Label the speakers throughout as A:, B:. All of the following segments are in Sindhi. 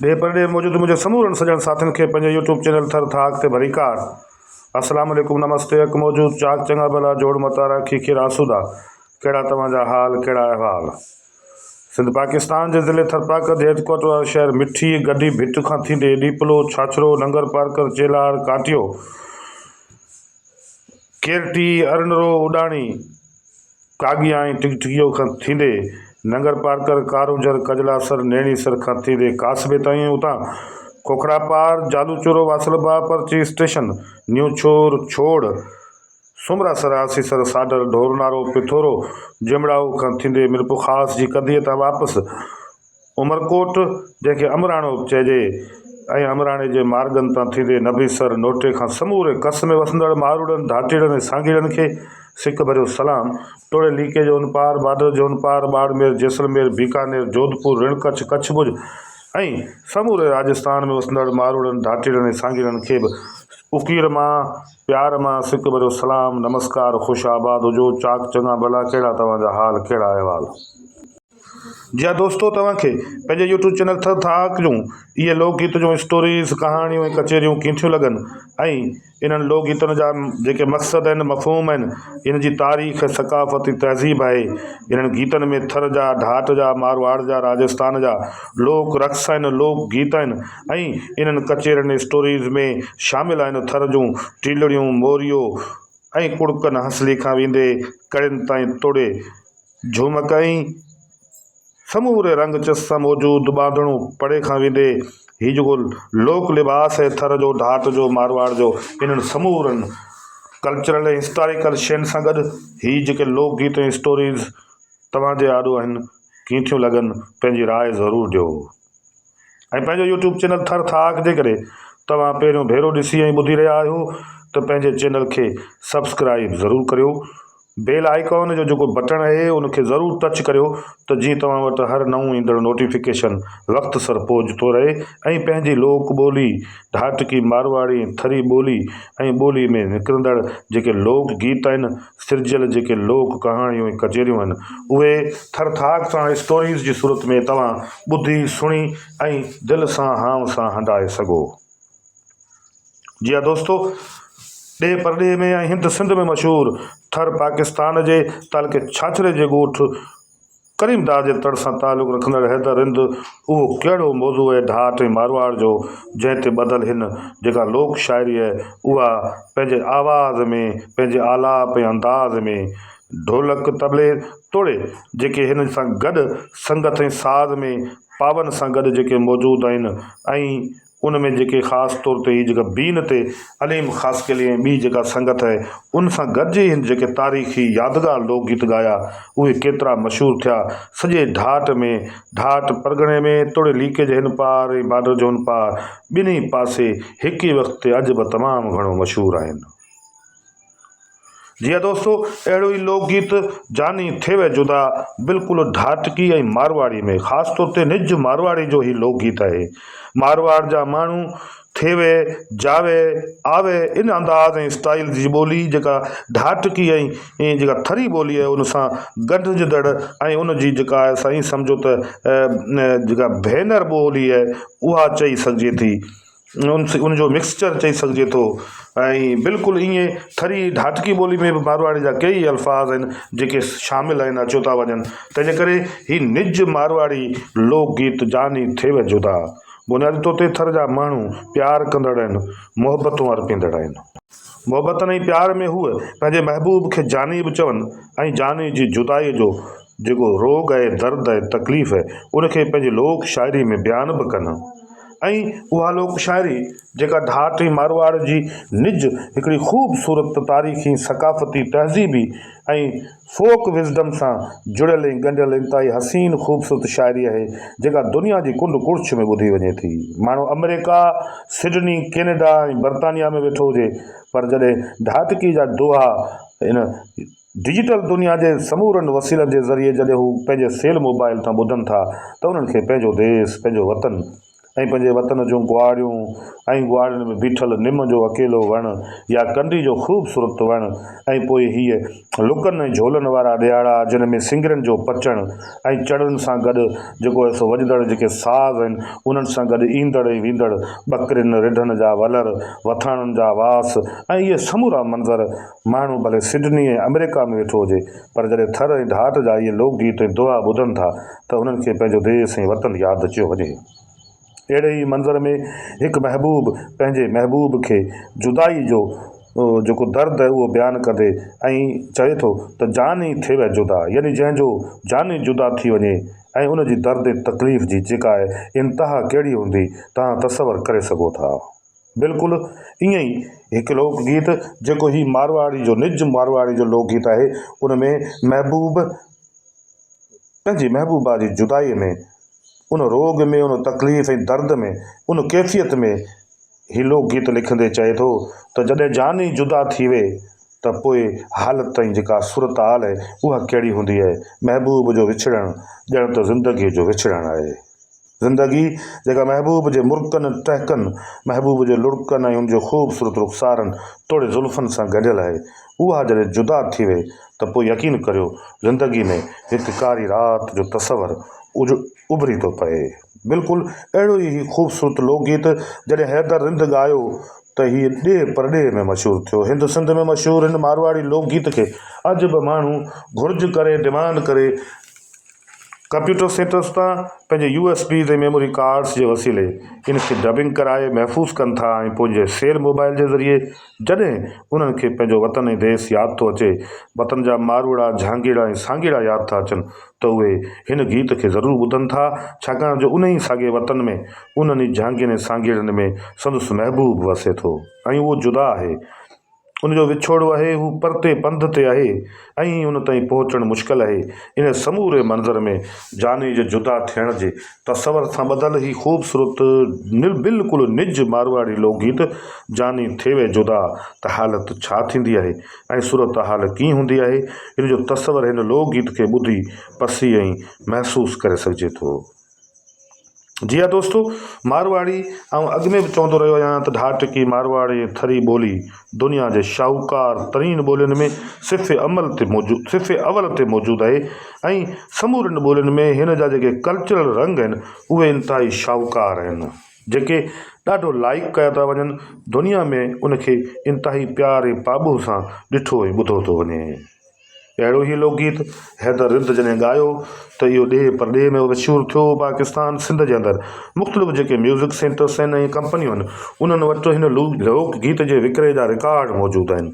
A: ڏيهه پرڏيهه موجود منهنجي سمورن سڄڻ ساٿين کي پنهنجي يوٽيوب چينل ٿر ٿاڪ تي ڀليڪار. السلام عليڪم نمستي اک موجود چاڪ چڱا ڀلا جوڙ متارا کيکير آسودا ڪهڙا توهان جا حال ڪهڙا احوال. سنڌ پاڪستان جي ضلعي ٿرپارڪر جي هيڊڪوارٽر وارو شهر مٺي گڍي ڀٽ کان ٿيندي ڏيپلو ڇاڇرو ننگرپارڪر چيلهار ڪاٽيو ڪيرٽي ارنرو اڏاڻي ڪاڳيان ۽ ٽڪٽڪيو کان ٿيندي ننگرپارڪر، ڪارونجهر، ڪجلاسر، نيڻيسر کان ٿيندي ڪاسبي تائين ۽ اتان کوکراپار، جالوچورو، واصل باهه، پرچي اسٽيشن، نيو ڇور، ڇوڙ، سومراسر، آسيسر، ساڍر، ڍورنارو، پٿورو، جمڙائو کان ٿيندي ميرپورخاص جي ڪنڌيء تان واپس عمرڪوٽ، جنهن کي امراڻو به چئجي، ۽ امراڻي جي مارڳن تان ٿيندي نبيسر، نوٽي کان سموري ڪس ۾ وسندڙ ماروئڙن، ڍاٽيڙن ۽ سانگيئڙن کي سڪ ڀريو سلام. توڙي ليڪي جي هن پار، بارڊر جي هن پار، ٻاڙمير، جيسلمير، بيڪانير، جوڌپور، رڻ ڪڇ، ڪڇ ڀڄ ۽ سموري راجستان ۾ وسندڙ ماروئڙن، ڍاٽيڙن ۽ سانگيئڙن کي به اڪير مان، پيار مان سڪ ڀريو سلام، نمسڪار، خوش آباد هجو، چاڪ چڱا ڀلا، ڪهڙا توهان جا حال، ڪهڙا احوال. جي ها دوستو توهان کي پنهنجي يوٽيوب چينل ٿر ٿاڪ جون اهي لوڪ گيت جون اسٽوريز ڪهاڻيون ۽ ڪچهريون ڪيئن ٿيون لڳن ۽ انهن لوڪ گيتن جا جيڪي مقصد آهن مفهوم آهن ان جي تاريخ ثقافت ۽ تهذيب آهي انهن گيتن ۾ ٿر جا ڍاٽ جا مارواڙ جا راجستان جا لوڪ رقص آهن لوڪ گيت آهن ۽ انهن ڪچهرين اسٽوريز ۾ شامل آهن ٿر جون ٽيلڙيون موريو ۽ ڪڙڪن هنسلي کان ويندي ڪڙين تائين توڙي جهومڪ ۽ سموري رنگ چس سان موجود ٻانڌڻو پڙي کان ويندي هي جيڪو لوڪ لباس آهي ٿر جو، ڍاٽ جو، مارواڙ جو انهن سمورن ڪلچرل ۽ هسٽاريڪل شين سان گڏ هي جيڪي لوڪ گيت ۽ اسٽوريز توهان جي آڏو آهن ڪيئن ٿيون لڳن پنهنجي راء ضرور ڏيو ۽ پنهنجو يوٽيوب چينل ٿر ٿاڪ جي ڪري توهان پهريون ڀيرو ڏسي ۽ ٻڌي رهيا آهيو ته پنهنجي چينل کي سبسڪرائيب ضرور ڪريو. بيل آئيڪان جو جيڪو بٽڻ اهي ان کي ضرور ٽچ ڪريو ته جيئن توهان وٽ هر نئون ايندڙ نوٽيفڪيشن وقت سر پهچتو رهي ۽ پنهنجي لوڪ ٻولي ڍاٽڪي مارواڙي ۽ ٿري ٻولي ۽ ٻولي ۾ نڪرندڙ جيڪي لوڪ گيت آهن سرجيل جيڪي لوڪ ڪهاڻيون ۽ ڪچهريون آهن اهي ٿر ٿاڪ سان اسٽوريز جي صورت ۾ توهان ٻڌي سڻي ۽ دل سان هانء سان هنڊائي سگهو. جي ها دوستو ڏيهه پرڏيهه ۾ ۽ هند سنڌ ۾ مشهور ٿر پاڪستان جي تعلقي ڇاڇري جي ڳوٺ ڪريم داد جي تڙ سان تعلق رکندڙ حيدر رند اهو ڪهڙو موضوع آهي ڍاٽ ۽ مارواڙ جو جنهن تي ٻڌل هن جيڪا لوڪ شاعري آهي اها پنهنجي آواز ۾ پنهنجي آلاپ ۽ انداز ۾ ڍولڪ طبلي توڙي جيڪي هن سان گڏ سنگت ۽ ساز ۾ پاون سان گڏ جيڪي موجود آهن ۽ ان ۾ جيڪي خاص طور تي هي جيڪا بين تي عليم خاصخيلي ۽ ٻي جيڪا سنگت آهي ان سان گڏجي هن جيڪي تاريخي يادگار لوڪ گيت ڳايا اهي ڪيترا مشهور ٿيا سڄي ڍاٽ ۾ ڍاٽ پرڳڻي ۾ توڙي ليڪي جي هن پار ۽ بارڊر جي هن پار ٻنهي پاسي هڪ ئي وقت تي اڄ به تمام گهڻو مشهور آهن. جي ها دوستو اهڙو ئي لوڪ گيت جاني ٿيوي جدا بلڪل ڍاٽڪي ۽ مارواڙي ۾ خاص طور تي نج مارواڙي جو هي لوڪ گيت آهي. مارواڙ جا ماڻهو ٿيوي، جاوي، آوي ان انداز ۽ اسٽائيل جي ٻولي جيڪا ڍاٽڪي ۽ جيڪا ٿري ٻولي آهي ان سان ڳنڍجندڙ ۽ ان جي جيڪا آهي سا ائين سمجهو ته جيڪا ڀينر ٻولي آهي اها چئي سگهجي ٿي. ان جو مڪسچر چئي سگهجي ٿو ۽ بلڪل ائين ٿري ڍاٽڪي ٻولي ۾ به مارواڙي جا ڪيئي الفاظ آهن جيڪي شامل آهن اچيو ٿا وڃن تنهنجي ڪري هي نج مارواڙي لوڪ گيت جاني ٿيو جدا بنيادي طور تي ٿر جا ماڻهو پيار ڪندڙ آهن محبتون ارپيندڙ آهن. محبتن ۽ پيار ۾ هو پنهنجي محبوب کي جاني به چون ۽ جاني جي جدائي جو جيڪو روڳ آهي درد آهي تڪليف آهي ان کي پنهنجي لوڪ شاعري ۾ بيان به ڪن. ۽ اها لوڪ شاعري جيڪا ڍاٽ ۽ مارواڙ جي نج هڪڙي خوبصورت تاريخي، ثقافتي، تهذيبي ۽ فوڪ وزڊم سان جڙيل ۽ ڳنڍيل انتهائي حسين خوبصورت شاعري آهي جيڪا دنيا جي ڪنڊ ڪڙڇ ۾ ٻڌي وڃي ٿي. ماڻهو آمريڪا، سڊني، ڪينيڊا ۽ برطانيا ۾ ويٺو هجي پر جڏهن ڍاٽڪي جا دوها ان ڊجيٽل دنيا جي سمورن وسيلن جي ذريعي جڏهن هو پنهنجي سيل موبائل تان ٻڌن ٿا ته انهن کي پنهنجو ديس، پنهنجو وطن ۽ پنهنجي وطن جون گواڙيون ۽ گواڙين ۾ بيٺل نم جو اڪيلو وڻ يا ڪنڊي جو خوبصورت وڻ ۽ پوء هيء لڪن ۽ جهولن وارا ڏهاڙا جن ۾ سنگرين جو پچڻ ۽ چڙن سان گڏ جيڪو آهي سو وڄندڙ جيڪي ساز آهن انهن سان گڏ ايندڙ ۽ ويندڙ ٻڪرين رڍن جا ولر وٿاڻن جا واس ۽ اهي سمورا منظر ماڻهو ڀلي سڊني ۽ آمريڪا ۾ ويٺو هجي پر جڏهن ٿر ۽ ڍاٽ جا اهي لوڪ گيت ۽ دوها ٻڌن ٿا ته انهن کي پنهنجو ديس ۽ وطن ياد اچيو وڃي. اهڙي ئي منظر ۾ هڪ محبوب پنهنجي محبوب کي جدائي جو جيڪو درد آهي اهو بيان ڪندي ۽ چوي ٿو ته جان ئي ٿيوي جدا يعني جنهن جو جان ئي جدا ٿي وڃي ۽ ان جي درد ۽ تڪليف جي جيڪا آهي انتها ڪهڙي هوندي توهان تصور ڪري سگهو ٿا. بلڪل ائين ئي هڪ لوڪ گيت جيڪو هي مارواڙي جو نج مارواڙي جو لوڪ گيت آهي ان ۾ محبوب پنهنجي محبوبا جي جدائي ۾ ان روڳ ۾ ان تڪليف ۽ درد ۾ ان ڪيفيت ۾ هي لوڪ گيت لکندي چئي ٿو ته جڏهن جان ئي جدا ٿي وي ته پوء حالت ۽ جيڪا صورتحال آهي اها ڪهڙي هوندي آهي محبوب جو وڇڙڻ ڄڻ ته زندگي جو وڇڙڻ آهي. زندگي، جيڪا محبوب جي مرڪن ۽ ٽهڪن، محبوب جي لڙڪن ۽ ان جي خوبصورت رخسارن توڙي زلفن سان ڳنڍيل آهي، اها جڏهن جدا ٿي وئي ته پوء يقين ڪريو زندگي ۾ هڪ ڪاري رات جو تصور اڀري ٿو پئي. بلڪل اهڙو ئي هي خوبصورت لوڪ گيت جڏهن حيدر رند ڳايو ته هي ڏيهه پرڏيهه ۾ مشهور ٿيو. هند سنڌ ۾ مشهور هن مارواڙي لوڪ گيت کي اڄ به ماڻهو گهرج ڪري، ڊمانڊ ڪري، ڪمپيوٽر سينٽرز تان پنهنجي U S Bs ۽ memory cards جي وسيلي ان کي ڊبنگ ڪرائي محفوظ ڪن ٿا ۽ پنهنجي سيل موبائل جي ذريعي جڏهن انهن کي پنهنجو وطن ۽ ديس ياد ٿو اچي، وطن جا ماروئڙا، جهانگيئڙا ۽ سانگيئڙا ياد ٿا اچن ته اهي هن گيت کي ضرور ٻڌن ٿا ڇاڪاڻ جو انهي ساڳئي وطن ۾ انهن ئي جهانگين ۽ سانگيئڙن ۾ سندس محبوب وسي ٿو ۽ اهو جدا آهي. ان جو وڇوڙو آهي، هو پرتي پنڌ تي آهي ۽ ان تائين پهچڻ مشڪل آهي. ان سموري منظر ۾ جاني جي جدا ٿيڻ جي تصور سان ٻڌل هي خوبصورت بلڪل نج مارواڙي لوڪ گيت جاني ٿيوي جدا ته حالت ڇا ٿيندي آهي ۽ صورتحال ڪيئن هوندي آهي، ان جو تصور هن لوڪ گيت کي ٻڌي، پسي ۽ محسوس ڪري سگهجي ٿو. جي ها دوستو مارواڙي آئون اڳ ۾ به چوندو رهيو آهيان ته ڍاٽڪي، مارواڙي ۽ ٿري ٻولي دنيا جي شاهوڪار ترين ٻولين ۾ صف عمل تي موجود صف اول تي موجود آهي ۽ سمورين ٻولين ۾ هن جا جيڪي ڪلچرل رنگ آهن اهي انتهائي شاهوڪار آهن جيڪي ڏاڍو لائيڪ ڪيا ٿا وڃن دنيا ۾ ان کي انتهائي پيار ۽ پاٻوهه سان ڏٺو ۽ ٻڌو ٿو وڃي. اهڙو هي لوڪ گيت حيدر رند جڏهن ڳايو ته اهو ڏيهه پرڏيهه ۾ مشهور ٿيو. پاڪستان سنڌ جي اندر مختلف جيڪي ميوزڪ سينٽرس آهن ۽ ڪمپنيون آهن انهن وٽ هن لوڪ گيت جي وڪري جا رڪارڊ موجود آهن.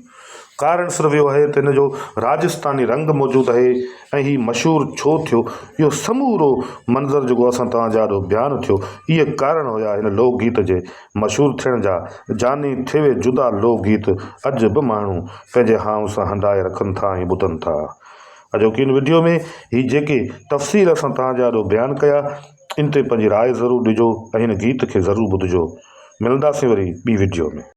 A: ڪارڻ صرف اهو آهي ته هن جو راجستاني رنگ موجود آهي ۽ هي مشهور ڇو ٿيو اهو سمورو منظر جيڪو اسان توهان جي آڏو بيان ٿيو اهي ڪارڻ هيا هن لوڪ گيت جي مشهور ٿيڻ جا جاني ٿيوي جدا لوڪ گيت اڄ به ماڻهو پنهنجي هانء سان هنڊائي رکن ٿا ۽ ٻڌن ٿا. اڄوڪي هن وڊيو ۾ هي جيڪي تفصيل اسان توهان جي آڏو بيان ڪيا ان تي پنهنجي راء ضرور ڏجو ۽ هن گيت کي ضرور ٻڌجو. ملنداسين وري ٻي وڊيو ۾.